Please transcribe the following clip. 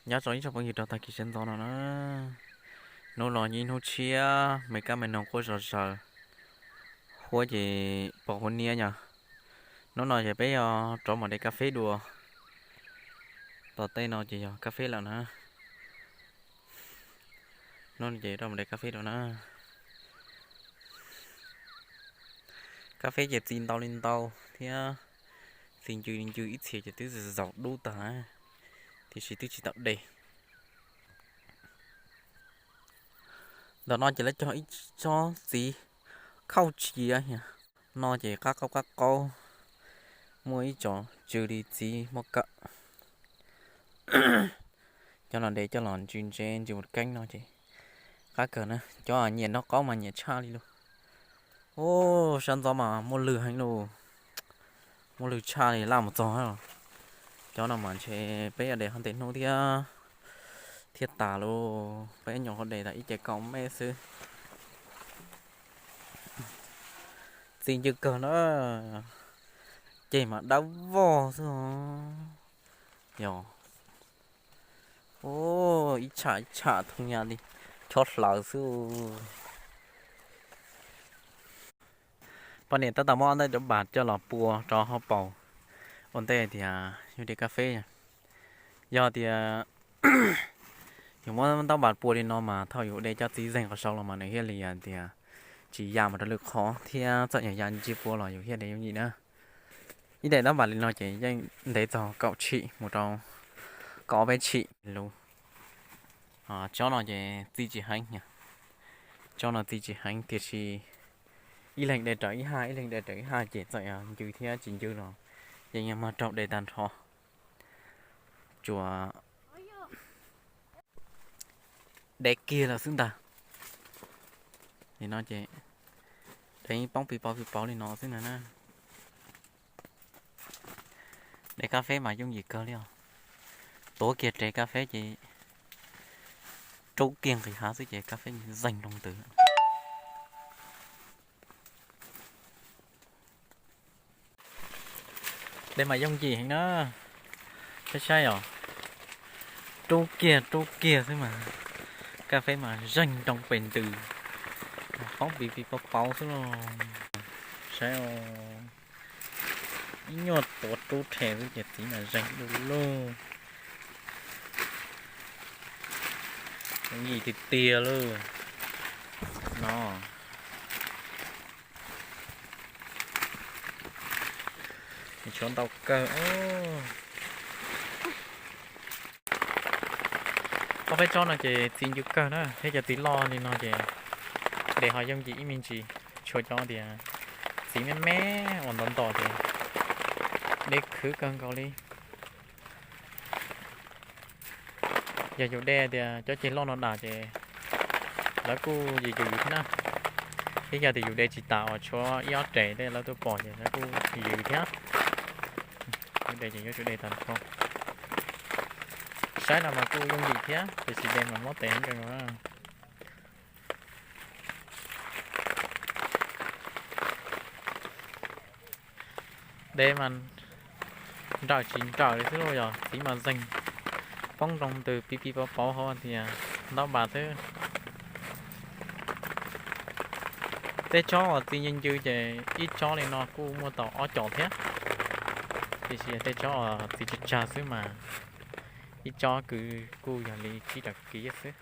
Nyob zoo ib tsoom phooj ywg rau tag kis sawv ntxov no na. Hnub no yog ib hnub tshiab, me kab me noog quaj zom zaws, huab ces pos huab niab yog. Hnub no ces peb yog rov mus de kab feb dua. Tom tej no ces yog kab feb lawm na. Hnub no ces rov mus de kab feb dua na. Kab feb ces txi ntau li ntau thiab, txi ncw li ncw, ib txhia ces twb zaum dub tag, tiam sis twb tsis tau de. Ntawm no ces lawv cog ib tsob txiv khauj tsiav no ces qab qaub qab qaub, muaj ib tsob tsw li txiv muaj kawm. Cov no de coj los ntsw ntse ntsw mus keeb no ces qab kawg na. Cov nyiam noj qaub mas nyiam tshaj li lug. Ub, sab ntxov mas muaj lwg heev lauj, muaj lwg tshaj li laj mus txog. Cov no mas ntshe peb yuav de hov ntev hnub thiab, thiaj tas lauj. Peb nyuam qhuav de tau ib ce kaum mej xwb. Txi ncw kawg na, ceg mas dawb vog xwb. Yog, ub, ib tsham ib tsham thooj nyab li chob hlawv xwb. Poj niam tab tom muab ob ntaub bam coj los pua rau hauv paus ua ntej tias yuav de kab feb. Yog tias yus muab ntaub bam pua li no mas thaum yus de cov txiv zeeg qhov saud los mas nws thiaj li tias tsis ya mus rau lwm qhov thiab txawm yog ya ntsig pua los yus thiaj de yooj yim na. Ib daim ntaub bam li no ces yeej ntev txog kaum tshim mus rau kaum ob peb tshim lub. Tsob no ces txi tsis heev, tsob no txi tsis heev tiam sis ib leeg de raws ib haj, ib leeg de raws ib haj ces txawm yog ncw thiab tsis ncw los yeej yog mag raug de tag nrho. Tsuas de kiag lawm xwb ntag. Li no ces de poob pis paus pis paus li no xwb ntag na. De kab feb mas yooj yim kawg li os. Tuav kiag rev kab feb ces rub kiag nqis hav xwb ces kab feb zeeg nroo ntws. De mas yooj yim heev na. Saib saib os, rub kiag rub kiag xwb mas kab feb mas zeeg nroo pes ntws, poob pis pis paus paus xwb los. Saib, ib nyuag tuav rub rhe xwb ces txiv mas zeeg du lug. Yooj yim tiag tiag lauj no. Tshuav ntau kawg. Ob peb tsob no ces txiv ncw kawg na, thiab cov txiv loj li no ces de ho yooj yim ib me ntsis, tshuav cov tias txiv me me uas ntom ntom ces de khwv kawg nkaus li. Yog yus de tias cov ceg loj no dam ces lawv kuj yws yws thiab na. Thiab yog tias yus de tsis tas uas tshuav ib ob rev tej lawv tuaj pom ces lawv kuj yws thiab. Yus de ces yuav tsum de tag nrho. Saib no mas kuj yooj yim thiab tiam sis de mas mob tes heev kawg nkaus. De mas nrawm tsis nrawm li xwb lauj, yog txiv mas zeeg poob nroo ntws pis pis pauv pauv hauv tias ntaub npas xwb. Tej tsob uas txiv ncw ncw ces ib tsob li no kuj muaj tau ob co thiab, tiam sis yog tej tsob uas txiv tsawg tsawg xwb mas ib tsob kwv kuj yog li tsib rau kiv xwb.